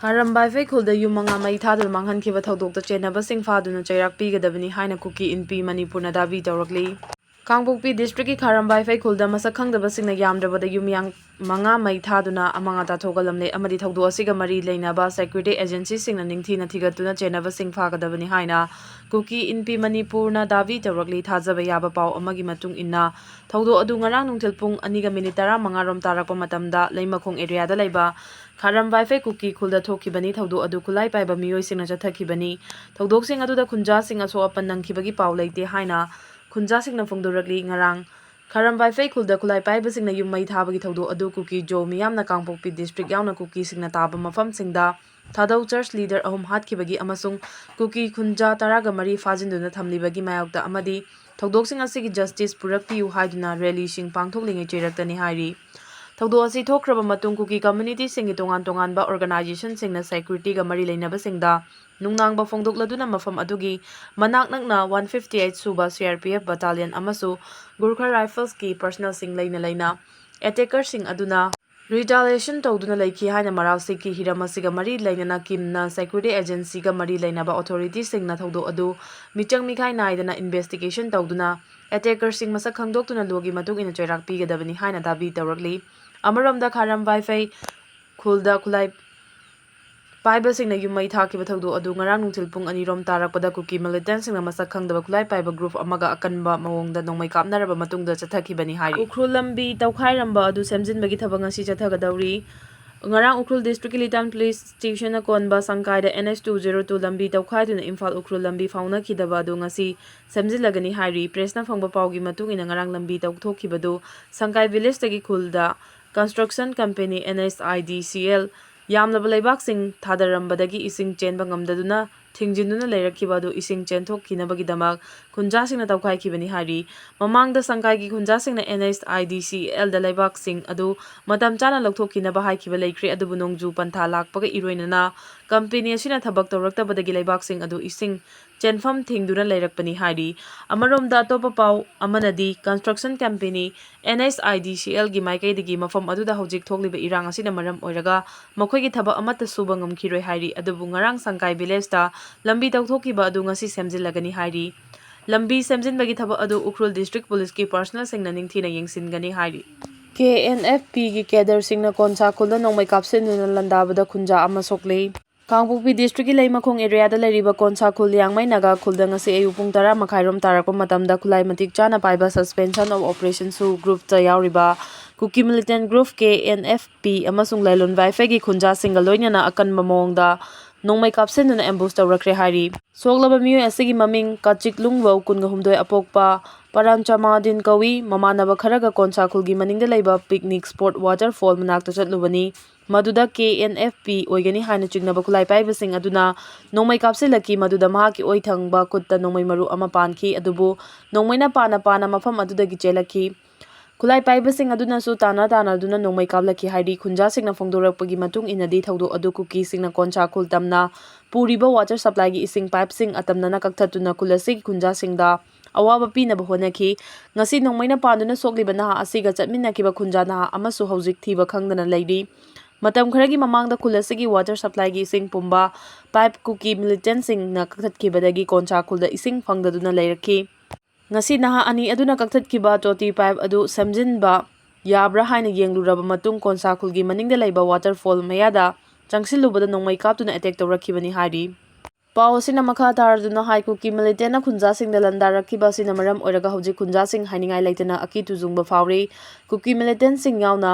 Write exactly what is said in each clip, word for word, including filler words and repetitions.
ꯈꯥꯔꯝꯕꯥꯏꯐꯩ ꯈꯨꯜꯗ ꯌꯨꯝ ꯃꯉꯥ ꯃꯩ ꯊꯥꯗꯨꯅ ꯃꯥꯡꯍꯟꯈꯤꯕ ꯊꯧꯗꯣꯛꯇ ꯆꯦꯟꯅꯕꯁꯤꯡ ꯐꯥꯗꯨꯅ ꯆꯩꯔꯥꯛ ꯄꯤꯒꯗꯕꯅꯤ ꯍꯥꯏꯅ ꯀꯨꯀꯤ ꯏꯟꯄꯤ ꯃꯅꯤꯄꯨꯔꯅ ꯗꯥꯕꯤ ꯇꯧꯔꯛꯂꯤ꯫ ꯀꯥꯡꯄꯣꯛꯄꯤ ꯗꯤꯁꯇ꯭ꯔꯤꯛꯀꯤ ꯈꯥꯔꯝꯕꯥꯏꯐꯩ ꯈꯨꯜꯗ ꯃꯁꯛ ꯈꯪꯗꯕꯁꯤꯡꯅ ꯌꯥꯝꯗ꯭ꯔꯕꯗ ꯌꯨꯝ ꯌꯥꯡ-, ꯃꯉꯥ ꯃꯩ ꯊꯥꯗꯨꯅ ꯑꯃꯥꯡ ꯑꯇꯥ ꯊꯣꯛꯍꯜꯂꯝꯂꯦ ꯑꯃꯗꯤ ꯊꯧꯗꯣꯛ ꯑꯁꯤꯒ ꯃꯔꯤ ꯂꯩꯅꯕ ꯁꯦꯀ꯭ꯌꯨꯔꯤꯇꯤ ꯑꯦꯖꯦꯟꯁꯤꯁꯤꯡꯅ ꯅꯤꯡꯊꯤꯅ ꯊꯤꯒꯠꯇꯨꯅ ꯆꯦꯟꯅꯕꯁꯤꯡ ꯐꯥꯒꯗꯕꯅꯤ ꯍꯥꯏꯅ ꯀꯨꯀꯤ ꯏꯟꯄꯤ ꯃꯅꯤꯄꯨꯔꯅ ꯗꯥꯕꯤ ꯇꯧꯔꯛꯂꯤ꯫ ꯊꯥꯖꯕ ꯌꯥꯕ ꯄꯥꯎ ꯑꯃꯒꯤ ꯃꯇꯨꯡ ꯏꯟꯅ, ꯊꯧꯗꯣꯛ ꯑꯗꯨ ꯉꯔꯥꯡ ꯅꯨꯡꯊꯤꯜ ꯄꯨꯡ ꯑꯅꯤꯒ ꯃꯤꯅꯤꯠ ꯇꯔꯥꯃꯉꯥ ꯔꯣꯝ ꯇꯥꯔꯛꯄ ꯃꯇꯝꯗ ꯂꯩꯃꯈꯣꯡ ꯑꯦꯔꯤꯌꯥꯗ ꯂꯩꯕ ꯈꯥꯔꯝꯕꯥꯏꯐꯩ ꯀꯨꯀꯤ ꯈꯨꯜꯗ ꯊꯣꯛꯈꯤꯕꯅꯤ꯫ ꯊꯧꯗꯣꯛ ꯑꯗꯨ ꯈꯨꯠꯂꯥꯏ ꯄꯥꯏꯕ ꯃꯤꯑꯣꯏꯁꯤꯡꯅ ꯆꯠꯊꯈꯤꯕꯅꯤ꯫ ꯊꯧꯗꯣꯛꯁꯤꯡ ꯑꯗꯨꯗ ꯈꯨꯟꯖꯥꯁꯤꯡ ꯑꯁꯣꯛ ꯑꯄꯟ ꯅꯪꯈꯤꯕꯒꯤ ꯄꯥꯎ ꯂꯩꯇꯦ ꯍꯥꯏꯅ ꯈꯨꯟꯖꯥꯁꯤꯡꯅ ꯐꯣꯡꯗꯣꯔꯛꯂꯤ꯫ ꯉꯔꯥꯡ ꯈꯥꯔꯝꯕꯥꯏꯐꯩ ꯈꯨꯜꯗ ꯈꯨꯠꯂꯥꯏ ꯄꯥꯏꯕꯁꯤꯡꯅ ꯌꯨꯝ ꯃꯩ ꯊꯥꯕꯒꯤ ꯊꯧꯗꯣꯛ ꯑꯗꯨ ꯀꯨꯀꯤ ꯖꯣ ꯃꯤꯌꯥꯝꯅ ꯀꯥꯡꯄꯣꯛꯄꯤ ꯗꯤꯁꯇ꯭ꯔꯤꯛ ꯌꯥꯎꯅ ꯀꯨꯀꯤꯁꯤꯡꯅ ꯇꯥꯕ ꯃꯐꯝꯁꯤꯡꯗ ꯊꯥꯗꯧ ꯆꯔꯆ ꯂꯤꯗꯔ ꯑꯍꯨꯝ ꯍꯥꯠꯈꯤꯕꯒꯤ ꯑꯃꯁꯨꯡ ꯀꯨꯀꯤ ꯈꯨꯟꯖꯥ ꯇꯔꯥꯒ ꯃꯔꯤ ꯐꯥꯖꯤꯟꯗꯨꯅ ꯊꯝꯂꯤꯕꯒꯤ ꯃꯥꯌꯣꯛꯇ ꯑꯃꯗꯤ ꯊꯧꯗꯣꯛꯁꯤꯡ ꯑꯁꯤꯒꯤ ꯖꯁꯇꯤꯁ ꯄꯨꯔꯛꯄꯤꯌꯨ ꯍꯥꯏꯗꯨꯅ ꯔꯦꯂꯤꯁꯤꯡ ꯄꯥꯡꯊꯣꯛꯂꯤꯉꯩ ꯆꯩꯔꯛꯇꯅꯤ ꯍꯥꯏꯔꯤ꯫ ꯊꯧꯗꯣꯛ ꯑꯁꯤ ꯊꯣꯛꯈ꯭ꯔꯕ ꯃꯇꯨꯡ ꯀꯨꯀꯤ ꯀꯝꯃ꯭ꯌꯨꯅꯤꯇꯤꯁꯤꯡꯒꯤ ꯇꯣꯉꯥꯟ ꯇꯣꯉꯥꯟꯕ ꯑꯣꯔꯒꯅꯥꯏꯖꯦꯁꯟꯁꯤꯡꯅ ꯁꯦꯀ꯭ꯌꯨꯔꯤꯇꯤꯒ ꯃꯔꯤ ꯂꯩꯅꯕꯁꯤꯡꯗ ꯅꯨꯡꯅꯥꯡꯕ ꯐꯣꯡꯗꯣꯛꯂꯗꯨꯅ ꯃꯐꯝ ꯑꯗꯨꯒꯤ ꯃꯅꯥꯛ ꯅꯛꯅ ꯋꯥꯟ ꯐꯤꯐꯇꯤ ꯑꯩꯠ ꯁꯨꯕ ꯁꯤ ꯑꯥꯔ ꯄꯤ ꯑꯦꯐ ꯕꯇꯥꯂꯤꯌꯟ ꯑꯃꯁꯨ ꯒꯨꯔꯈꯥ ꯔꯥꯏꯐꯜꯁꯀꯤ ꯄꯔꯁꯅꯦꯜꯁꯤꯡ ꯂꯩꯅ ꯂꯩꯅ ꯑꯦꯇꯦꯀꯔꯁꯤꯡ ꯑꯗꯨꯅ ꯔꯤꯇꯥꯂꯤꯌꯦꯁꯟ ꯇꯧꯗꯨꯅ ꯂꯩꯈꯤ ꯍꯥꯏꯅ ꯃꯔꯥꯜ ꯁꯤꯈꯤ꯫ ꯍꯤꯔꯝ ꯑꯁꯤꯒ ꯃꯔꯤ ꯂꯩꯅꯅ ꯀꯤꯝꯅ ꯁꯦꯀ꯭ꯌꯨꯔꯤꯇꯤ ꯑꯦꯖꯦꯟꯁꯤꯒ ꯃꯔꯤ ꯂꯩꯅꯕ ꯑꯣꯊꯣꯔꯤꯇꯤꯁꯤꯡꯅ ꯊꯧꯗꯣꯛ ꯑꯗꯨ ꯃꯤꯆꯪ ꯃꯤꯈꯥꯏ ꯅꯥꯏꯗꯅ ꯏꯟꯚꯦꯁꯇꯤꯒꯦꯁꯟ ꯇꯧꯗꯨꯅ ꯑꯦꯇꯦꯀꯔꯁꯤꯡ ꯃꯁꯛ ꯈꯪꯗꯣꯛꯇꯨꯅ ꯂꯣꯒꯤ ꯃꯇꯨꯡ ꯏꯟꯅ ꯆꯩꯔꯥꯛ ꯄꯤꯒꯗꯕꯅꯤ ꯍꯥꯏꯅ ꯗꯥꯕꯤ ꯇꯧꯔꯛꯂꯤ꯫ ꯑꯃꯔꯣꯝꯗ ꯈꯥꯔꯝ ꯕꯥꯏꯐꯩ ꯈꯨꯜꯗ ꯈꯨꯠꯂꯥꯏ ꯄꯥꯏꯕꯁꯤꯡꯅ ꯌꯨꯝ ꯃꯩ ꯊꯥꯈꯤꯕ ꯊꯧꯗꯣꯛ ꯑꯗꯨ ꯉꯔꯥꯡ ꯅꯨꯡꯊꯤꯜ ꯄꯨꯡ ꯑꯅꯤ ꯔꯣꯝ ꯇꯥꯔꯛꯄꯗ ꯀꯨꯀꯤ ꯃꯤꯂꯤꯇꯦꯟꯠꯁꯤꯡꯅ ꯃꯁꯛ ꯈꯪꯗꯕ ꯈꯨꯠꯂꯥꯏ ꯄꯥꯏꯕ ꯒ꯭ꯔꯨꯞ ꯑꯃꯒ ꯑꯀꯟꯕ ꯃꯑꯣꯡꯗ ꯅꯣꯡꯃꯩ ꯀꯥꯞꯅꯔꯕ ꯃꯇꯨꯡꯗ ꯆꯠꯊꯈꯤꯕꯅꯤ ꯍꯥꯏꯔꯤ꯫ ꯎꯈ꯭ꯔꯨꯜ ꯂꯝꯕꯤ ꯇꯧꯈꯥꯏꯔꯝꯕ ꯑꯗꯨ ꯁꯦꯝꯖꯤꯟꯕꯒꯤ ꯊꯕꯛ ꯉꯁꯤ ꯆꯠꯊꯒꯗꯧꯔꯤ꯫ ꯉꯔꯥꯡ ꯎꯈ꯭ꯔꯨꯜ ꯗꯤꯁꯇ꯭ꯔꯤꯛꯀꯤ ꯂꯤꯇꯥꯟ ꯄꯨꯂꯤꯁ ꯁ꯭ꯇꯦꯁꯟꯅ ꯀꯣꯟꯕ ꯁꯪꯀꯥꯏꯗ N S two zero two ꯂꯝꯕꯤ ꯇꯧꯈꯥꯏꯗꯨꯅ ꯏꯝꯐꯥꯜ ꯎꯈ꯭ꯔꯨꯜ ꯂꯝꯕꯤ ꯐꯥꯎꯅꯈꯤꯗꯕ ꯑꯗꯨ ꯉꯁꯤ ꯁꯦꯝꯖꯤꯜꯂꯒꯅꯤ ꯍꯥꯏꯔꯤ꯫ ꯄ꯭ꯔꯦꯁꯅ ꯐꯪꯕ ꯄꯥꯎꯒꯤ ꯃꯇꯨꯡ ꯏꯟꯅ ꯉꯔꯥꯡ ꯂꯝꯕꯤ ꯇꯧꯊꯣꯛꯈꯤꯕꯗꯨ ꯁꯪꯀꯥꯏ ꯚꯤꯂꯦꯖꯇꯒꯤ ꯈꯨꯜꯗ construction company N S I D C L ꯌꯥꯝꯂꯕ ꯂꯩꯕꯥꯛꯁꯤꯡ ꯊꯥꯗꯔꯝꯕꯗꯒꯤ ꯏꯁꯤꯡ ꯆꯦꯟꯕ ꯉꯝꯗꯗꯨꯅ ꯊꯤꯡꯖꯤꯟꯗꯨꯅ ꯂꯩꯔꯛꯈꯤꯕ ꯑꯗꯨ ꯏꯁꯤꯡ ꯆꯦꯟꯊꯣꯛꯈꯤꯅꯕꯒꯤꯗꯃꯛ ꯈꯨꯟꯖꯥꯁꯤꯡꯅ ꯇꯧꯈꯥꯏꯈꯤꯕꯅꯤ ꯍꯥꯏꯔꯤ꯫ ꯃꯃꯥꯡꯗ ꯁꯪꯒꯥꯏꯒꯤ ꯈꯨꯟꯖꯥꯁꯤꯡꯅ NHIDCLꯗ ꯂꯩꯕꯥꯛꯁꯤꯡ ꯑꯗꯨ ꯃꯇꯝ ꯆꯥꯅ ꯂꯧꯊꯣꯛꯈꯤꯅꯕ ꯍꯥꯏꯈꯤꯕ ꯂꯩꯈ꯭ꯔꯦ, ꯑꯗꯨꯕꯨ ꯅꯣꯡꯖꯨ ꯄꯟꯊꯥ ꯂꯥꯛꯄꯒ ꯏꯔꯣꯏꯅꯅ ꯀꯝꯄꯦꯅꯤ ꯑꯁꯤꯅ ꯊꯕꯛ ꯇꯧꯔꯛꯇꯕꯗꯒꯤ ꯂꯩꯕꯥꯛꯁꯤꯡ ꯑꯗꯨ ꯏꯁꯤꯡ ꯆꯦꯟꯐꯝ ꯊꯤꯡꯗꯨꯅ ꯂꯩꯔꯛꯄꯅꯤ ꯍꯥꯏꯔꯤ꯫ ꯑꯃꯔꯣꯝꯗ, ꯑꯇꯣꯞꯄ ꯄꯥꯎ ꯑꯃꯅꯗꯤ construction company NHIDCLꯒꯤ ꯃꯥꯏꯀꯩꯗꯒꯤ ꯃꯐꯝ ꯑꯗꯨꯗ ꯍꯧꯖꯤꯛ ꯊꯣꯛꯂꯤꯕ ꯏꯔꯥꯡ ꯑꯁꯤꯅ ꯃꯔꯝ ꯑꯣꯏꯔꯒ ꯃꯈꯣꯏꯒꯤ ꯊꯕꯛ ꯑꯃꯠꯇ ꯁꯨꯕ ꯉꯝꯈꯤꯔꯣꯏ ꯍꯥꯏꯔꯤ꯫ ꯑꯗꯨꯕꯨ ꯉꯔꯥꯡ ꯁꯪꯒꯥꯏ ꯚꯤꯂꯦꯖꯇ ꯂꯝꯕꯤ ꯇꯧꯊꯣꯛꯈꯤꯕ ꯑꯗꯨ ꯉꯁꯤ ꯁꯦꯝꯖꯤꯜꯂꯒꯅꯤ ꯍꯥꯏꯔꯤ꯫ ꯂꯝꯕꯤ ꯁꯦꯝꯖꯤꯟꯕꯒꯤ ꯊꯕꯛ ꯑꯗꯨ ꯎꯈ꯭ꯔꯨꯜ district policeꯀꯤ personnelꯁꯤꯡꯅ ꯅꯤꯡꯊꯤꯅ ꯌꯦꯡꯁꯤꯟꯒꯅꯤ ꯍꯥꯏꯔꯤ꯫ KNFPꯒꯤ cadreꯁꯤꯡꯅ ꯀꯣꯟꯁꯥ ꯈꯨꯜꯗ ꯅꯣꯡꯃꯩ ꯀꯥꯞꯁꯤꯟꯗꯨꯅ ꯂꯥꯟꯗꯥꯕꯗ ꯈꯨꯟꯖꯥ ꯑꯃ ꯁꯣꯛꯂꯦ꯫ ꯀꯥꯡꯄꯣꯛꯄꯤ districtꯀꯤ ꯂꯩꯃꯈꯣꯡ areaꯗ ꯂꯩꯔꯤꯕ ꯀꯣꯟꯁꯥ ꯈꯨꯜ ꯂꯤꯌꯥꯡꯃꯩ ꯅꯥꯒꯥ ꯈꯨꯜꯗ ꯉꯁꯤ ꯑꯌꯨꯛ ꯄꯨꯡ ꯇꯔꯥ ꯃꯈꯥꯏꯔꯣꯝ ꯇꯥꯔꯛꯄ ꯃꯇꯝꯗ ꯈꯨꯠꯂꯥꯏ ꯃꯇꯤꯛ ꯆꯥꯅ ꯄꯥꯏꯕ suspension of operations groupꯇ ꯌꯥꯎꯔꯤꯕ ꯀꯨꯀꯤ militant group KNFP ꯑꯃꯁꯨꯡ ꯂꯥꯏꯂꯣꯟ ꯋꯥꯏꯐꯩꯒꯤ ꯈꯨꯟꯖꯥꯁꯤꯡꯒ ꯂꯣꯏꯅꯅ ꯑꯀꯟꯕ ꯃꯑꯣꯡꯗ ꯅꯣꯡꯃꯩ ꯀꯥꯞꯁꯤꯟꯗꯨꯅ ambush ꯇꯧꯔꯛꯈ꯭ꯔꯦ ꯍꯥꯏꯔꯤ꯫ ꯁꯣꯛꯂꯕ ꯃꯤꯑꯣꯏ ꯑꯁꯤꯒꯤ ꯃꯃꯤꯡ ꯀꯥꯆꯤꯛꯂꯨꯡꯕꯧ ꯀꯨꯟꯒ ꯍꯨꯝꯗꯣꯏ ꯑꯄꯣꯛꯄ ꯄꯔꯥꯟꯆꯃꯥꯗꯤꯟ ꯀꯧꯏ꯫ ꯃꯃꯥꯟꯅꯕ ꯈꯔꯒ ꯀꯣꯟꯁꯥ ꯈꯨꯜꯒꯤ ꯃꯅꯤꯡꯗ ꯂꯩꯕ picnic spot waterfall ꯃꯅꯥꯛꯇ ꯆꯠꯂꯨꯕꯅꯤ꯫ ꯃꯗꯨꯗ KNFP ꯑꯣꯏꯒꯅꯤ ꯍꯥꯏꯅ ꯆꯤꯡꯅꯕ ꯈꯨꯠꯂꯥꯏ ꯄꯥꯏꯕꯁꯤꯡ ꯑꯗꯨꯅ ꯅꯣꯡꯃꯩ ꯀꯥꯞꯁꯤꯜꯂꯛꯈꯤ꯫ ꯃꯗꯨꯗ ꯃꯍꯥꯛꯀꯤ ꯑꯣꯏ ꯊꯪꯕ ꯈꯨꯠꯇ ꯅꯣꯡꯃꯩ ꯃꯔꯨ ꯑꯃ ꯄꯥꯟꯈꯤ꯫ ꯑꯗꯨꯕꯨ ꯅꯣꯡꯃꯩꯅ ꯄꯥꯅ ꯄꯥꯅ ꯃꯐꯝ ꯑꯗꯨꯗꯒꯤ ꯆꯦꯜꯂꯛꯈꯤ꯫ ꯈꯨꯠꯂꯥꯏ ꯄꯥꯏꯕꯁꯤꯡ ꯑꯗꯨꯅꯁꯨ ꯇꯥꯟꯅ ꯇꯥꯟꯅꯗꯨꯅ ꯅꯣꯡꯃꯩ ꯀꯥꯞꯂꯛꯈꯤ ꯍꯥꯏꯔꯤ꯫ ꯈꯨꯟꯖꯥꯁꯤꯡꯅ ꯐꯣꯡꯗꯣꯔꯛꯄꯒꯤ ꯃꯇꯨꯡ ꯏꯟꯅꯗꯤ, ꯊꯧꯗꯣꯛ ꯑꯗꯨ ꯀꯨꯀꯤꯁꯤꯡꯅ ꯀꯣꯟꯁꯥ ꯈꯨꯜ ꯇꯝꯅ ꯄꯨꯔꯤꯕ water supplyꯒꯤ ꯏꯁꯤꯡ pipeꯁꯤꯡ ꯑꯇꯝꯅꯅ ꯀꯛꯊꯠꯇꯨꯅ ꯈꯨꯜ ꯑꯁꯤꯒꯤ ꯈꯨꯟꯖꯥꯁꯤꯡꯗ ꯑꯋꯥꯕ ꯄꯤꯅꯕ ꯍꯣꯠꯅꯈꯤ꯫ ꯉꯁꯤ ꯅꯣꯡꯃꯩꯅ ꯄꯥꯟꯗꯨꯅ ꯁꯣꯛꯂꯤꯕ ꯅꯍꯥ ꯑꯁꯤꯒ ꯆꯠꯃꯤꯟꯅꯈꯤꯕ ꯈꯨꯟꯖꯥ ꯅꯍꯥ ꯑꯃꯁꯨ ꯍꯧꯖꯤꯛ ꯊꯤꯕ ꯈꯪꯗꯅ ꯂꯩꯔꯤ꯫ ꯃꯇꯝ ꯈꯔꯒꯤ ꯃꯃꯥꯡꯗ ꯈꯨꯜ ꯑꯁꯤꯒꯤ water supplyꯒꯤ ꯏꯁꯤꯡ ꯄꯨꯝꯕ pipe ꯀꯨꯀꯤ militantꯁꯤꯡꯅ ꯀꯛꯊꯠꯈꯤꯕꯗꯒꯤ ꯀꯣꯟꯁꯥ ꯈꯨꯜꯗ ꯏꯁꯤꯡ ꯐꯪꯗꯗꯨꯅ ꯂꯩꯔꯛꯈꯤ꯫ ꯉꯁꯤ ꯅꯍꯥ ꯑꯅꯤ ꯑꯗꯨꯅ ꯀꯛꯊꯠꯈꯤꯕ ꯇꯣꯇꯤ pipe ꯑꯗꯨ ꯁꯦꯝꯖꯤꯟꯕ ꯌꯥꯕ꯭ꯔꯥ ꯍꯥꯏꯅ ꯌꯦꯡꯂꯨꯔꯕ ꯃꯇꯨꯡ, ꯀꯣꯟꯁꯥ ꯈꯨꯜꯒꯤ ꯃꯅꯤꯡꯗ ꯂꯩꯕ waterfall ꯃꯌꯥꯗ ꯆꯪꯁꯤꯜꯂꯨꯕꯗ ꯅꯣꯡꯃꯩ ꯀꯥꯞꯇꯨꯅ attack ꯇꯧꯔꯛꯈꯤꯕꯅꯤ ꯍꯥꯏꯔꯤ꯫ ꯄꯥꯎ ꯑꯁꯤꯅ ꯃꯈꯥ ꯇꯥꯔꯗꯨꯅ ꯍꯥꯏ, ꯀꯨꯀꯤ militantꯅ ꯈꯨꯟꯖꯥꯁꯤꯡꯗ ꯂꯥꯟꯗꯥꯔꯛꯈꯤꯕ ꯑꯁꯤꯅ ꯃꯔꯝ ꯑꯣꯏꯔꯒ ꯍꯧꯖꯤꯛ ꯈꯨꯟꯖꯥꯁꯤꯡ ꯍꯥꯏꯅꯤꯡꯉꯥꯏ ꯂꯩꯇꯅ ꯑꯀꯤ ꯇꯨꯖꯨꯡꯕ ꯐꯥꯎꯔꯤ꯫ ꯀꯨꯀꯤ militantꯁꯤꯡ ꯌꯥꯎꯅ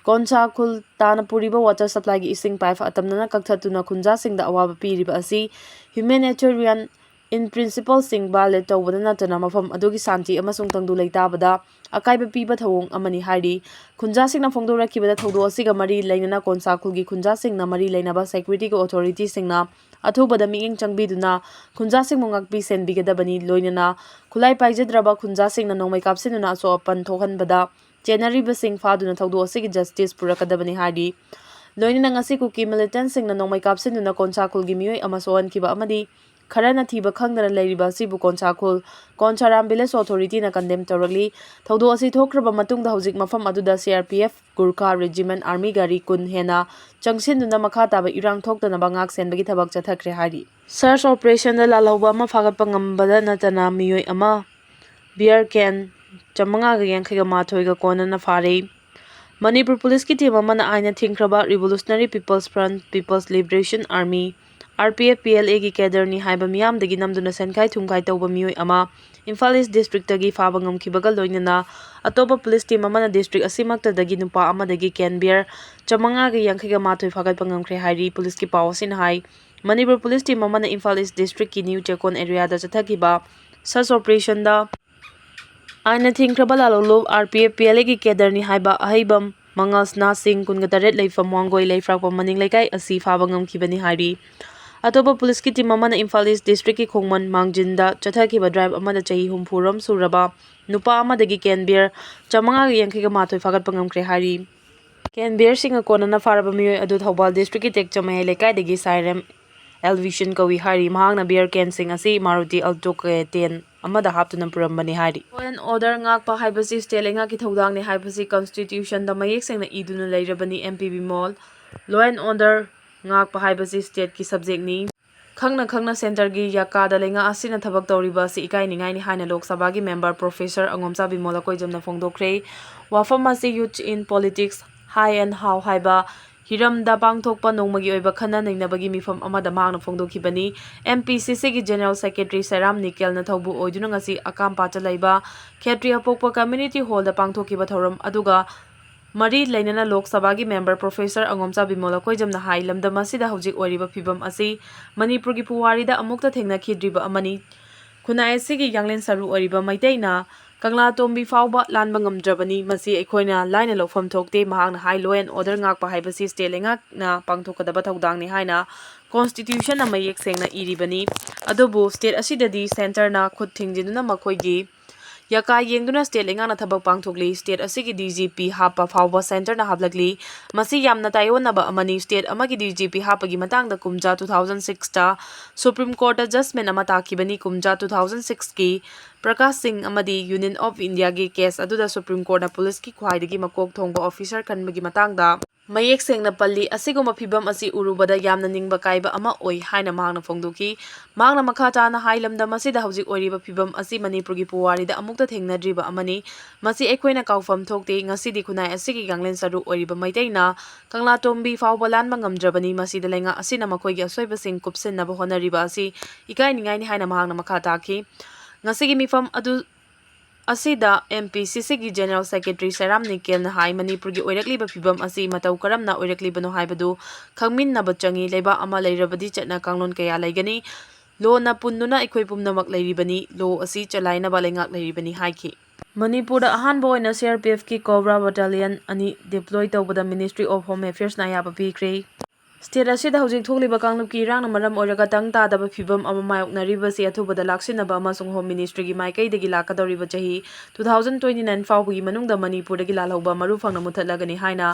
ꯀꯣꯟꯁꯥ ꯈꯨꯜ ꯇꯥꯅ ꯄꯨꯔꯤꯕ water supplyꯒꯤ ꯏꯁꯤꯡ pipe ꯑꯇꯝꯅꯅ ꯀꯛꯊꯠꯇꯨꯅ ꯈꯨꯟꯖꯥꯁꯤꯡꯗ ꯑꯋꯥꯕ ꯄꯤꯔꯤꯕ ꯑꯁꯤ humanitarian in principle ꯁꯤꯡ violate ꯇꯧꯕꯗ ꯅꯠꯇꯅ ꯃꯐꯝ ꯑꯗꯨꯒꯤ ꯁꯥꯟꯇꯤ ꯑꯃꯁꯨꯡ ꯇꯪꯗꯨ ꯂꯩꯇꯥꯕꯗ ꯑꯀꯥꯏꯕ ꯄꯤꯕ ꯊꯧꯑꯣꯡ ꯑꯃꯅꯤ ꯍꯥꯏꯔꯤ꯫ ꯈꯨꯟꯖꯥꯁꯤꯡꯅ ꯐꯣꯡꯗꯣꯔꯛꯈꯤꯕꯗ ꯊꯧꯗꯣꯛ ꯑꯁꯤꯒ ꯃꯔꯤ ꯂꯩꯅꯅ ꯀꯣꯟꯁꯥ ꯈꯨꯜꯒꯤ ꯈꯨꯟꯖꯥꯁꯤꯡꯅ ꯃꯔꯤ ꯂꯩꯅꯕ security ꯒꯤ authority ꯁꯤꯡꯅ ꯑꯊꯨꯕꯗ ꯃꯤꯠꯌꯦꯡ ꯆꯪꯕꯤꯗꯨꯅ ꯈꯨꯟꯖꯥꯁꯤꯡꯕꯨ ꯉꯥꯛꯄꯤ ꯁꯦꯟꯕꯤꯒꯗꯕꯅꯤ, ꯂꯣꯏꯅꯅ ꯈꯨꯠꯂꯥꯏ ꯄꯥꯏꯖꯗ꯭ꯔꯕ ꯈꯨꯟꯖꯥꯁꯤꯡꯅ ꯅꯣꯡꯃꯩ ꯀꯥꯞꯁꯤꯟꯗꯨꯅ ꯑꯁꯣꯛ ꯑꯄꯟ ꯊꯣꯛꯍꯟꯕꯗ ꯆꯦꯟꯅꯔꯤꯕꯁꯤꯡ ꯐꯥꯗꯨꯅ ꯊꯧꯗꯣꯛ ꯑꯁꯤꯒꯤ justice ꯄꯨꯔꯛꯀꯗꯕꯅꯤ ꯍꯥꯏꯔꯤ꯫ ꯂꯣꯏꯅꯅ ꯉꯁꯤ ꯀꯨꯀꯤ militant ꯁꯤꯡꯅ ꯅꯣꯡꯃꯩ ꯀꯥꯞꯁꯤꯟꯗꯨꯅ ꯀꯣꯟꯁꯥ ꯈꯨꯜꯒꯤ ꯃꯤꯑꯣꯏ ꯑꯃ ꯁꯣꯛꯍꯟꯈꯤꯕ ꯑꯃꯗꯤ ꯈꯔꯅ ꯊꯤꯕ ꯈꯪꯗꯅ ꯂꯩꯔꯤꯕ ꯑꯁꯤꯕꯨ ꯀꯣꯟꯁꯥ ꯈꯨꯜ ꯀꯣꯟꯁꯥꯔꯥꯝ village authority ꯅ condemn ꯇꯧꯔꯛꯂꯤ꯫ ꯊꯧꯗꯣꯛ ꯑꯁꯤ ꯊꯣꯛꯈ꯭ꯔꯕ ꯃꯇꯨꯡꯗ ꯍꯧꯖꯤꯛ ꯃꯐꯝ ꯑꯗꯨꯗ C R P F, Gurkha Regiment Army ꯒꯥꯔꯤ ꯀꯨꯟ ꯍꯦꯟꯅ ꯆꯪꯁꯤꯟꯗꯨꯅ ꯃꯈꯥ ꯇꯥꯕ ꯏꯔꯥꯡ ꯊꯣꯛꯇꯅꯕ ꯉꯥꯛ ꯁꯦꯟꯕꯒꯤ ꯊꯕꯛ ꯆꯠꯊꯈ꯭ꯔꯦ ꯍꯥꯏꯔꯤ꯫ Search operation ꯗ ꯂꯥꯜꯍꯧꯕ ꯑꯃ ꯐꯥꯒꯠꯄ ꯉꯝꯕꯗ ꯅꯠꯇꯅ ꯃꯤꯑꯣꯏ ꯑꯃ beer can ꯆꯥꯃꯉꯥꯒ ꯌꯥꯡꯈꯩꯒ ꯃꯥꯊꯣꯏꯒ ꯀꯣꯟꯅꯅ ꯐꯥꯔꯦ꯫ ꯃꯅꯤꯄꯨꯔ ꯄꯨꯂꯤꯁꯀꯤ team ꯑꯃꯅ ꯑꯥꯏꯟꯅ ꯊꯤꯡꯈ꯭ꯔꯕ Revolutionary People's Front, People's Liberation Army, R P F, P L A ꯒꯤ cadre ꯅꯤ ꯍꯥꯏꯕ ꯃꯤꯌꯥꯝꯗꯒꯤ ꯅꯝꯗꯨꯅ ꯁꯦꯟꯈꯥꯏ ꯊꯨꯝꯈꯥꯏ ꯇꯧꯕ ꯃꯤꯑꯣꯏ ꯑꯃ ꯏꯝꯐꯥꯜ East district ꯇꯒꯤ ꯐꯥꯕ ꯉꯝꯈꯤꯕꯒ ꯂꯣꯏꯅꯅ ꯑꯇꯣꯞꯄ ꯄꯨꯂꯤꯁ team ꯑꯃꯅ district ꯑꯁꯤꯃꯛꯇꯗꯒꯤ ꯅꯨꯄꯥ ꯑꯃꯗꯒꯤ can beer ꯆꯥꯃꯉꯥꯒ ꯌꯥꯡꯈꯩꯒ ꯃꯥꯊꯣꯏ ꯐꯥꯒꯠꯄ ꯉꯝꯈ꯭ꯔꯦ ꯍꯥꯏꯔꯤ꯫ ꯄꯨꯂꯤꯁꯀꯤ ꯄꯥꯎ ꯑꯁꯤꯅ ꯍꯥꯏ, ꯃꯅꯤꯄꯨꯔ ꯄꯨꯂꯤꯁ team ꯑꯃꯅ ꯏꯝꯐꯥꯜ East district ꯀꯤ ꯅ꯭ꯌꯨ ꯆꯦꯛꯀꯣꯟ area ꯗ ꯆꯠꯊꯈꯤꯕ search operation ꯗ ꯑꯥꯏꯟꯅ ꯊꯤꯡꯈ꯭ꯔꯕ ꯂꯥꯜꯍꯧꯂꯨꯞ R P F P L A ꯒꯤ cadre ꯅꯤ ꯍꯥꯏꯕ ꯑꯍꯩꯕꯝ ꯃꯉꯥꯜ ꯁꯅꯥ ꯁꯤꯡ, ꯀꯨꯟꯒ ꯇꯔꯦꯠ, ꯂꯩꯐꯝ ꯋꯥꯡꯒꯣꯏ ꯂꯩꯐ꯭ꯔꯥꯛꯄꯝ ꯃꯅꯤꯡ ꯂꯩꯀꯥꯏ ꯑꯁꯤ ꯐꯥꯕ ꯉꯝꯈꯤꯕꯅꯤ ꯍꯥꯏꯔꯤ꯫ ꯑꯇꯣꯞꯄ ꯄꯨꯂꯤꯁꯀꯤ team ꯑꯃꯅ ꯏꯝꯐꯥꯜ East district ꯀꯤ ꯈꯣꯡꯃꯟ ꯃꯥꯡꯖꯤꯟꯗ ꯆꯠꯊꯈꯤꯕ drive ꯑꯃꯗ ꯆꯍꯤ ꯍꯨꯝꯐꯨ ꯔꯣꯝ ꯁꯨꯔꯕ ꯅꯨꯄꯥ ꯑꯃꯗꯒꯤ can beer ꯆꯥꯃꯉꯥꯒ ꯌꯥꯡꯈꯩꯒ ꯃꯥꯊꯣꯏ ꯐꯥꯒꯠꯄ ꯉꯝꯈ꯭ꯔꯦ ꯍꯥꯏꯔꯤ꯫ Can beer ꯁꯤꯡꯒ ꯀꯣꯟꯅꯅ ꯐꯥꯔꯕ ꯃꯤꯑꯣꯏ ꯑꯗꯨ ꯊꯧꯕꯥꯜ district ꯀꯤ ꯇꯦꯛꯆꯝ ꯃꯌꯥꯏ ꯂꯩꯀꯥꯏꯗꯒꯤ ꯁꯥꯏꯔꯦꯝ ꯑꯦꯜ ꯕꯤꯁꯟ ꯀꯧꯏ ꯍꯥꯏꯔꯤ꯫ ꯃꯍꯥꯛꯅ beer can ꯁꯤꯡ ꯑꯁꯤ Maruti Alto K ten ꯑꯃꯗ ꯍꯥꯞꯇꯨꯅ ꯄꯨꯔꯝꯕꯅꯤ ꯍꯥꯏꯔꯤ꯫ Law and order ꯉꯥꯛꯄ ꯍꯥꯏꯕꯁꯤ state ꯂꯩꯉꯥꯛꯀꯤ ꯊꯧꯗꯥꯡꯅꯤ ꯍꯥꯏꯕꯁꯤ constitution ꯗ ꯃꯌꯦꯛ ꯁꯦꯡꯅ ꯏꯗꯨꯅ ꯂꯩꯔꯕꯅꯤ꯫ M P Bimol, law and order ꯉꯥꯛꯄ ꯍꯥꯏꯕꯁꯤ state ꯀꯤ subject ꯅꯤ꯫ ꯈꯪꯅ ꯈꯪꯅ centre ꯒꯤ ꯌꯥꯀꯥꯗ ꯂꯩꯉꯥꯛ ꯑꯁꯤꯅ ꯊꯕꯛ ꯇꯧꯔꯤꯕ ꯑꯁꯤ ꯏꯀꯥꯏꯅꯤꯡꯉꯥꯏꯅꯤ ꯍꯥꯏꯅ ꯂꯣꯛ ꯁꯚꯥꯒꯤ member Professor ꯑꯉꯣꯝꯆꯥ ꯕꯤꯃꯣꯜ ꯑꯀꯣꯏꯖꯝꯅ ꯐꯣꯡꯗꯣꯛꯈ꯭ꯔꯦ꯫ ꯋꯥꯐꯝ ꯑꯁꯤ Youth in Politics, High and How ꯍꯥꯏꯕ ꯍꯤꯔꯝꯗ ꯄꯥꯡꯊꯣꯛꯄ ꯅꯣꯡꯃꯒꯤ ꯑꯣꯏꯕ ꯈꯟꯅ ꯅꯩꯅꯕꯒꯤ ꯃꯤꯐꯝ ꯑꯃꯗ ꯃꯍꯥꯛꯅ ꯐꯣꯡꯗꯣꯛꯈꯤꯕꯅꯤ꯫ M P C C ꯒꯤ General Secretary ꯁꯦꯔꯥꯝ ꯅꯤꯀꯦꯜꯅ ꯊꯧꯕꯨ ꯑꯣꯏꯗꯨꯅ ꯉꯁꯤ ꯑꯀꯥꯝꯄꯥꯠꯇ ꯂꯩꯕ ꯈꯦꯇ꯭ꯔꯤ ꯑꯄꯣꯛꯄ Community Hall ꯗ ꯄꯥꯡꯊꯣꯛꯈꯤꯕ ꯊꯧꯔꯝ ꯑꯗꯨꯒ ꯃꯔꯤ ꯂꯩꯅꯅ ꯂꯣꯛ ꯁꯚꯥꯒꯤ ꯃꯦꯝꯕꯔ ꯄ꯭ꯔꯣꯐꯦꯁꯔ ꯑꯉꯣꯝꯆꯥ ꯕꯤꯃꯣꯂ ꯀꯣꯏꯖꯝꯅ ꯍꯥꯏ, ꯂꯝꯗꯝ ꯑꯁꯤꯗ ꯍꯧꯖꯤꯛ ꯑꯣꯏꯔꯤꯕ ꯐꯤꯕꯝ ꯑꯁꯤ ꯃꯅꯤꯄꯨꯔꯒꯤ ꯄꯨꯋꯥꯔꯤꯗ ꯑꯃꯨꯛꯇ ꯊꯦꯡꯅꯈꯤꯗ꯭ꯔꯤꯕ ꯑꯃꯅꯤ꯫ ꯈꯨꯟꯅꯥꯏ ꯑꯁꯤꯒꯤ ꯌꯥꯡꯂꯦꯟ ꯁꯔꯨ ꯑꯣꯏꯔꯤꯕ ꯃꯩꯇꯩꯅ ꯀꯪꯂꯥꯇꯣꯝꯕꯤ ꯐꯥꯎꯕ ꯂꯥꯟꯕ ꯉꯝꯗ꯭ꯔꯕꯅꯤ꯫ ꯃꯁꯤ ꯑꯩꯈꯣꯏꯅ ꯂꯥꯏꯅ ꯂꯧꯐꯝ ꯊꯣꯛꯇꯦ꯫ ꯃꯍꯥꯛꯅ ꯍꯥꯏ, law and order ꯉꯥꯛꯄ ꯍꯥꯏꯕꯁꯤ state ꯂꯩꯉꯥꯛꯅ ꯄꯥꯡꯊꯣꯛꯀꯗꯕ ꯊꯧꯗꯥꯡꯅꯤ ꯍꯥꯏꯅ constitution ꯃꯌꯦꯛ ꯁꯦꯡꯅ ꯏꯔꯤꯕꯅꯤ꯫ ꯑꯗꯨꯕꯨ state ꯑꯁꯤꯗꯗꯤ centreꯅ ꯈꯨꯠ ꯊꯤꯡꯖꯤꯟꯗꯨꯅ ꯃꯈꯣꯏꯒꯤ ꯌꯥꯀꯥ ꯌꯦꯡꯗꯨꯅ state ꯂꯩꯉꯥꯛꯅ ꯊꯕꯛ ꯄꯥꯡꯊꯣꯛꯂꯤ꯫ State ꯑꯁꯤꯒꯤ D G P ꯍꯥꯞꯄ ꯐꯥꯎꯕ centreꯅ ꯍꯥꯞꯂꯛꯂꯤ꯫ ꯃꯁꯤ ꯌꯥꯝꯅ ꯇꯥꯏꯑꯣꯟꯅꯕ ꯑꯃꯅꯤ꯫ State ꯑꯃꯒꯤ D G P ꯍꯥꯞꯄꯒꯤ ꯃꯇꯥꯡꯗ ꯀꯨꯝꯖꯥ two thousand sixꯇ Supreme Courtꯇ judgment ꯑꯃ ꯇꯥꯈꯤꯕꯅꯤ꯫ ꯀꯨꯝꯖꯥ two thousand sixꯀꯤ ꯄ꯭ꯔꯀꯥꯁ ꯁꯤꯡ ꯑꯃꯗꯤ Union of Indiaꯒꯤ case ꯑꯗꯨꯗ Supreme Courtꯅ policeꯀꯤ ꯈ꯭ꯋꯥꯏꯗꯒꯤ ꯃꯀꯣꯛ ꯊꯣꯡꯕ officer ꯈꯟꯕꯒꯤ ꯃꯇꯥꯡꯗ ꯃꯌꯦꯛ ꯁꯦꯡꯅ ꯄꯜꯂꯤ꯫ ꯑꯁꯤꯒꯨꯝꯕ ꯐꯤꯕꯝ ꯑꯁꯤ ꯎꯔꯨꯕꯗ ꯌꯥꯝꯅ ꯅꯤꯡꯕ ꯀꯥꯏꯕ ꯑꯃ ꯑꯣꯏ ꯍꯥꯏꯅ ꯃꯍꯥꯛꯅ ꯐꯣꯡꯗꯣꯛꯈꯤ꯫ ꯃꯍꯥꯛꯅ ꯃꯈꯥ ꯇꯥꯅ ꯍꯥꯏ, ꯂꯝꯗꯝ ꯑꯁꯤꯗ ꯍꯧꯖꯤꯛ ꯑꯣꯏꯔꯤꯕ ꯐꯤꯕꯝ ꯑꯁꯤ ꯃꯅꯤꯄꯨꯔꯒꯤ ꯄꯨꯋꯥꯔꯤꯗ ꯑꯃꯨꯛꯇ ꯊꯦꯡꯅꯗ꯭ꯔꯤꯕ ꯑꯃꯅꯤ꯫ ꯃꯁꯤ ꯑꯩꯈꯣꯏꯅ ꯀꯥꯎꯐꯝ ꯊꯣꯛꯇꯦ꯫ ꯉꯁꯤꯗꯤ ꯈꯨꯟꯅꯥꯏ ꯑꯁꯤꯒꯤ ꯌꯥꯡꯂꯦꯟ ꯁꯔꯨ ꯑꯣꯏꯔꯤꯕ ꯃꯩꯇꯩꯅ ꯀꯪꯂꯥꯇꯣꯝꯕꯤ ꯐꯥꯎꯕ ꯂꯥꯟꯕ ꯉꯝꯗ꯭ꯔꯕꯅꯤ꯫ ꯃꯁꯤꯗ ꯂꯩꯉꯥꯛ ꯑꯁꯤꯅ ꯃꯈꯣꯏꯒꯤ ꯑꯁꯣꯏꯕꯁꯤꯡ ꯀꯨꯞꯁꯤꯟꯅꯕ ꯍꯣꯠꯅꯔꯤꯕ ꯑꯁꯤ ꯏꯀꯥꯏꯅꯤꯡꯉꯥꯏꯅꯤ ꯍꯥꯏꯅ ꯃꯍꯥꯛꯅ ꯃꯈꯥ ꯇꯥꯈꯤ꯫ ꯉꯁꯤꯒꯤ ꯃꯤꯐꯝ ꯑꯗꯨ ꯑꯁꯤꯗ M P C Cꯒꯤ General Secretary ꯁꯦꯔꯥꯝ ꯅꯤꯀꯦꯜꯅ ꯍꯥꯏ, ꯃꯅꯤꯄꯨꯔꯒꯤ ꯑꯣꯏꯔꯛꯂꯤꯕ ꯐꯤꯕꯝ ꯑꯁꯤ ꯃꯇꯧ ꯀꯔꯝꯅ ꯑꯣꯏꯔꯛꯂꯤꯕꯅꯣ ꯍꯥꯏꯕꯗꯨ ꯈꯪꯃꯤꯟꯅꯕ ꯆꯪꯏ꯫ ꯂꯩꯕꯥꯛ ꯑꯃ ꯂꯩꯔꯕꯗꯤ ꯆꯠꯅ ꯀꯥꯡꯂꯣꯟ ꯀꯌꯥ ꯂꯩꯒꯅꯤ꯫ Lawꯅ ꯄꯨꯟꯗꯨꯅ ꯑꯩꯈꯣꯏ ꯄꯨꯝꯅꯃꯛ ꯂꯩꯔꯤꯕꯅꯤ꯫ Law ꯑꯁꯤ ꯆꯂꯥꯏꯅꯕ ꯂꯩꯉꯥꯛ ꯂꯩꯔꯤꯕꯅꯤ ꯍꯥꯏꯈꯤ꯫ ꯃꯅꯤꯄꯨꯔꯗ ꯑꯍꯥꯟꯕ ꯑꯣꯏꯅ C R P Fꯀꯤ Cobra Battalion ꯑꯅꯤ deploy ꯇꯧꯕꯗ Ministry of Home Affairsꯅ ꯑꯌꯥꯕ ꯄꯤꯈ꯭ꯔꯦ꯫ State ꯑꯁꯤꯗ ꯍꯧꯖꯤꯛ ꯊꯣꯛꯂꯤꯕ ꯀꯥꯡꯂꯨꯞꯀꯤ ꯏꯔꯥꯡꯅ ꯃꯔꯝ ꯑꯣꯏꯔꯒ ꯇꯪ ꯇꯥꯗꯕ ꯐꯤꯕꯝ ꯑꯃ ꯃꯥꯌꯣꯛꯅꯔꯤꯕꯁꯤ ꯑꯊꯨꯕꯗ ꯂꯥꯛꯁꯤꯟꯅꯕ ꯑꯃꯁꯨꯡ Home Ministryꯒꯤ ꯃꯥꯏꯀꯩꯗꯒꯤ ꯂꯥꯛꯀꯗꯧꯔꯤꯕ ꯆꯍꯤ two thousand twenty nine ꯐꯥꯎꯕꯒꯤ ꯃꯅꯨꯡꯗ ꯃꯅꯤꯄꯨꯔꯗꯒꯤ ꯂꯥꯜꯍꯧꯕ ꯃꯔꯨ ꯐꯪꯅ ꯃꯨꯠꯊꯠꯂꯒꯅꯤ ꯍꯥꯏꯅ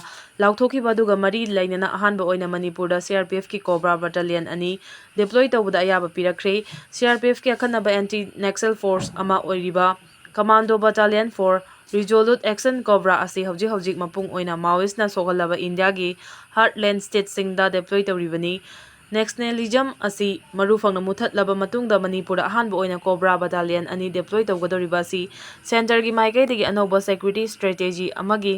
ꯂꯥꯎꯊꯣꯛꯈꯤꯕ ꯑꯗꯨꯒ ꯃꯔꯤ ꯂꯩꯅꯅ ꯑꯍꯥꯟꯕ ꯑꯣꯏꯅ ꯃꯅꯤꯄꯨꯔꯗ C R P Fꯀꯤ Cobra Battalion ꯑꯅꯤ deploy ꯇꯧꯕꯗ ꯑꯌꯥꯕ ꯄꯤꯔꯛꯈ꯭ꯔꯦ꯫ C R P Fꯀꯤ ꯑꯈꯟꯅꯕ anti Naxal force ꯑꯃ ꯑꯣꯏꯔꯤꯕ Commando Battalion for Resolute Action Cobra ꯑꯁꯤ ꯍꯧꯖꯤꯛ ꯍꯧꯖꯤꯛ ꯃꯄꯨꯡ ꯑꯣꯏꯅ Maoistꯅ ꯁꯣꯛꯍꯜꯂꯕ ꯏꯟꯗꯤꯌꯥꯒꯤ heartland stateꯁꯤꯡꯗ deploy ꯇꯧꯔꯤꯕꯅꯤ꯫ Naxalism ꯑꯁꯤ ꯃꯔꯨ ꯐꯪꯅ ꯃꯨꯠꯊꯠꯂꯕ ꯃꯇꯨꯡꯗ ꯃꯅꯤꯄꯨꯔꯗ ꯑꯍꯥꯟꯕ ꯑꯣꯏꯅ Cobra Battalion ꯑꯅꯤ deploy ꯇꯧꯒꯗꯧꯔꯤꯕ ꯑꯁꯤ centreꯒꯤ ꯃꯥꯏꯀꯩꯗꯒꯤ ꯑꯅꯧꯕ security strategy ꯑꯃꯒꯤ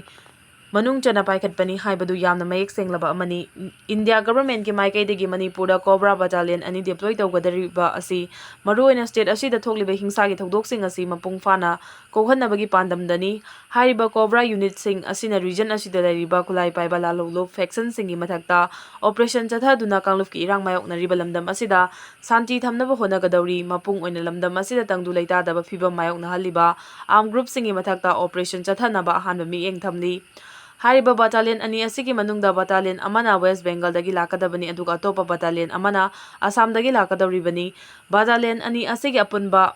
ꯃꯅꯨꯡ ꯆꯟꯅ ꯄꯥꯏꯈꯠꯄꯅꯤ ꯍꯥꯏꯕꯗꯨ ꯌꯥꯝꯅ ꯃꯌꯦꯛ ꯁꯦꯡꯂꯕ ꯑꯃꯅꯤ꯫ ꯏꯟꯗꯤꯌꯥ ꯒꯚꯔꯟꯃꯦꯟꯠꯀꯤ ꯃꯥꯏꯀꯩꯗꯒꯤ ꯃꯅꯤꯄꯨꯔꯗ ꯀꯣꯕ꯭ꯔꯥ ꯕꯠꯇꯥꯂꯤꯌꯟ ꯑꯅꯤ ꯗꯤꯄ꯭ꯂꯣꯏ ꯇꯧꯒꯗꯧꯔꯤꯕ ꯑꯁꯤ ꯃꯔꯨꯑꯣꯏꯅ ꯁ꯭ꯇꯦꯠ ꯑꯁꯤꯗ ꯊꯣꯛꯂꯤꯕ ꯍꯤꯡꯁꯥꯒꯤ ꯊꯧꯗꯣꯛꯁꯤꯡ ꯑꯁꯤ ꯃꯄꯨꯡ ꯐꯥꯅ ꯀꯣꯛꯍꯟꯅꯕꯒꯤ ꯄꯥꯟꯗꯝꯗꯅꯤ꯫ ꯍꯥꯏꯔꯤꯕ ꯀꯣꯕ꯭ꯔꯥ ꯌꯨꯅꯤꯠꯁꯤꯡ ꯑꯁꯤꯅ ꯔꯤꯖꯟ ꯑꯁꯤꯗ ꯂꯩꯔꯤꯕ ꯈꯨꯠꯂꯥꯏ ꯄꯥꯏꯕ ꯂꯥꯜꯍꯧꯂꯨꯞ ꯐꯦꯛꯁꯟꯁꯤꯡꯒꯤ ꯃꯊꯛꯇ ꯑꯣꯄꯔꯦꯁꯟ ꯆꯠꯊꯗꯨꯅ ꯀꯥꯡꯂꯨꯞꯀꯤ ꯏꯔꯥꯡ ꯃꯥꯌꯣꯛꯅꯔꯤꯕ ꯂꯝꯗꯝ ꯑꯁꯤꯗ ꯁꯥꯟꯇꯤ ꯊꯝꯅꯕ ꯍꯣꯠꯅꯒꯗꯧꯔꯤ꯫ ꯃꯄꯨꯡ ꯑꯣꯏꯅ ꯂꯝꯗꯝ ꯑꯁꯤꯗ ꯇꯪꯗꯨ ꯂꯩꯇꯥꯗꯕ ꯐꯤꯚꯝ ꯃꯥꯌꯣꯛꯅꯍꯜꯂꯤꯕ ꯑꯥꯔꯝ ꯒ꯭ꯔꯨꯞꯁꯤꯡꯒꯤ ꯃꯊꯛꯇ ꯑꯣꯄꯔꯦꯁꯟ ꯆꯠꯊꯅꯕ ꯑꯍꯥꯟꯕ ꯃꯤꯠꯌꯦꯡ ꯊꯝꯂꯤ꯫ ꯍꯥꯏꯔꯤꯕ ꯕꯠꯇꯥꯂꯤꯌꯟ ꯑꯅꯤ ꯑꯁꯤꯒꯤ ꯃꯅꯨꯡꯗ ꯕꯠꯇꯥꯂꯤꯌꯟ ꯑꯃꯅ ꯋꯦꯁ꯭ꯠ ꯕꯦꯡꯒꯜꯗꯒꯤ ꯂꯥꯛꯀꯗꯕꯅꯤ, ꯑꯗꯨꯒ ꯑꯇꯣꯞꯄ ꯕꯠꯇꯥꯂꯤꯌꯟ ꯑꯃꯅ ꯑꯁꯥꯝꯗꯒꯤ ꯂꯥꯛꯀꯗꯧꯔꯤꯕꯅꯤ꯫ ꯕꯠꯇꯥꯂꯤꯌꯟ ꯑꯅꯤ ꯑꯁꯤꯒꯤ ꯑꯄꯨꯟꯕ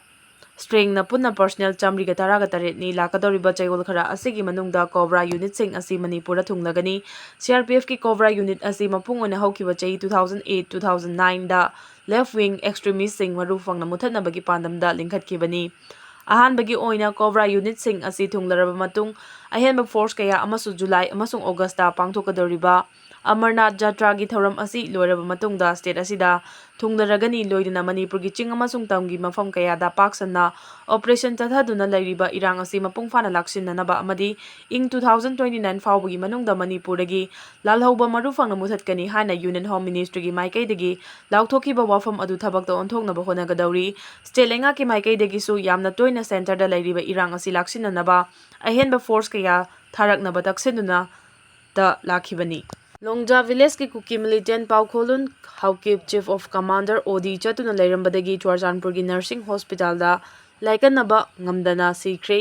ꯁ꯭ꯇꯔꯦꯡꯅ ꯄꯨꯟꯅ ꯄꯔꯁꯅꯦꯜ ꯆꯥꯃꯔꯤꯒ ꯇꯔꯥꯒ ꯇꯔꯦꯠꯅꯤ꯫ ꯂꯥꯛꯀꯗꯧꯔꯤꯕ ꯆꯌꯣꯜ ꯈꯔ ꯑꯁꯤꯒꯤ ꯃꯅꯨꯡꯗ ꯀꯣꯕ꯭ꯔꯥ ꯌꯨꯅꯤꯠꯁꯤꯡ ꯑꯁꯤ ꯃꯅꯤꯄꯨꯔꯗ ꯊꯨꯡꯂꯒꯅꯤ꯫ ꯁꯤ ꯑꯥꯔ ꯄꯤ ꯑꯦꯐꯀꯤ ꯀꯣꯕ꯭ꯔꯥ ꯌꯨꯅꯤꯠ ꯑꯁꯤ ꯃꯄꯨꯡ ꯑꯣꯏꯅ ꯍꯧꯈꯤꯕ ꯆꯍꯤ two thousand eight, two thousand nineꯗ ꯂꯦꯐ꯭ꯠ ꯋꯤꯡ ꯑꯦꯛꯁꯇ꯭ꯔꯤꯃꯤꯁ꯭ꯠꯁꯤꯡ ꯃꯔꯨ ꯐꯪꯅ ꯃꯨꯊꯠꯅꯕꯒꯤ ꯄꯥꯟꯗꯝꯗ ꯂꯤꯡꯈꯠꯈꯤꯕꯅꯤ꯫ ꯑꯍꯥꯟꯕꯒꯤ ꯑꯣꯏꯅ ꯀꯣꯕ꯭ꯔꯥ ꯌꯨꯅꯤꯠꯁꯤꯡ ꯑꯁꯤ ꯊꯨꯡꯂꯔꯕ ꯃꯇꯨꯡ, ꯑꯍꯦꯟꯕ ꯐꯣꯔꯁ ꯀꯌꯥ ꯑꯃꯁꯨ ꯖꯨꯂꯥꯏ ꯑꯃꯁꯨꯡ ꯑꯣꯒꯁꯇ ꯄꯥꯡꯊꯣꯛꯀꯗꯧꯔꯤꯕ ꯑꯃꯔꯅꯥꯊ ꯖꯥꯇ꯭ꯔꯥꯒꯤ ꯊꯧꯔꯝ ꯑꯁꯤ ꯂꯣꯏꯔꯕ ꯃꯇꯨꯡꯗ ꯁ꯭ꯇꯦꯠ ꯑꯁꯤꯗ ꯊꯨꯡꯂꯔꯒꯅꯤ꯫ ꯂꯣꯏꯅꯅ ꯃꯅꯤꯄꯨꯔꯒꯤ ꯆꯤꯡ ꯑꯃꯁꯨꯡ ꯇꯝꯒꯤ ꯃꯐꯝ ꯀꯌꯥꯗ ꯄꯥꯛ ꯁꯟꯅ ꯑꯣꯄꯔꯦꯁꯟ ꯆꯠꯊꯗꯨꯅ ꯂꯩꯔꯤꯕ ꯏꯔꯥꯡ ꯑꯁꯤ ꯃꯄꯨꯡ ꯐꯥꯅ ꯂꯥꯛꯁꯤꯟꯅꯅꯕ ꯑꯃꯗꯤ ꯏꯪ two thousand twenty nine ꯐꯥꯎꯕꯒꯤ ꯃꯅꯨꯡꯗ ꯃꯅꯤꯄꯨꯔꯗꯒꯤ ꯂꯥꯜꯍꯧꯕ ꯃꯔꯨ ꯐꯪꯅ ꯃꯨꯊꯠꯀꯅꯤ ꯍꯥꯏꯅ ꯌꯨꯅꯤꯌꯟ ꯍꯣꯝ ꯃꯤꯅꯤꯁꯇ꯭ꯔꯤꯒꯤ ꯃꯥꯏꯀꯩꯗꯒꯤ ꯂꯥꯎꯊꯣꯛꯈꯤꯕ ꯋꯥꯐꯝ ꯑꯗꯨ ꯊꯕꯛꯇ ꯑꯣꯟꯊꯣꯛꯅꯕ ꯍꯣꯠꯅꯒꯗꯧꯔꯤ꯫ ꯁ꯭ꯇꯦꯠ ꯂꯩꯉꯥꯛꯀꯤ ꯃꯥꯏꯀꯩꯗꯒꯤꯁꯨ ꯌꯥꯝꯅ ꯇꯣꯏꯅ ꯁꯦꯟꯇꯔꯗ ꯂꯩꯔꯤꯕ ꯏꯔꯥꯡ ꯑꯁꯤ ꯂꯥꯛꯁꯤꯟꯅꯅꯕ ꯑꯍꯦꯟꯕ ꯐꯣꯔꯁ ꯀꯌꯥ ꯊꯥꯔꯛꯅꯕ ꯇꯛꯁꯤꯟꯗꯨꯅ ꯇ ꯂꯥꯛꯈꯤꯕꯅꯤ꯫ ꯂꯣꯡꯖꯥ ꯚꯤꯂꯦꯖꯀꯤ ꯀꯨꯀꯤ ꯃꯤꯂꯤꯇꯦꯟꯠ ꯄꯥꯎꯈꯣꯂꯨꯟ ꯍꯥꯎꯀꯤꯞ ꯆꯤꯐ ꯑꯣꯐ ꯀꯃꯥꯟꯗꯔ ꯑꯣꯗꯤ ꯆꯠꯇꯨꯅ ꯂꯩꯔꯝꯕꯗꯒꯤ ꯆꯨꯔꯆꯥꯟꯄꯨꯔꯒꯤ ꯅꯔꯁꯤꯡ ꯍꯣꯁꯄꯤꯇꯥꯜꯗ ꯂꯥꯏꯀꯠꯅꯕ ꯉꯝꯗꯅ ꯁꯤꯈ꯭ꯔꯦ꯫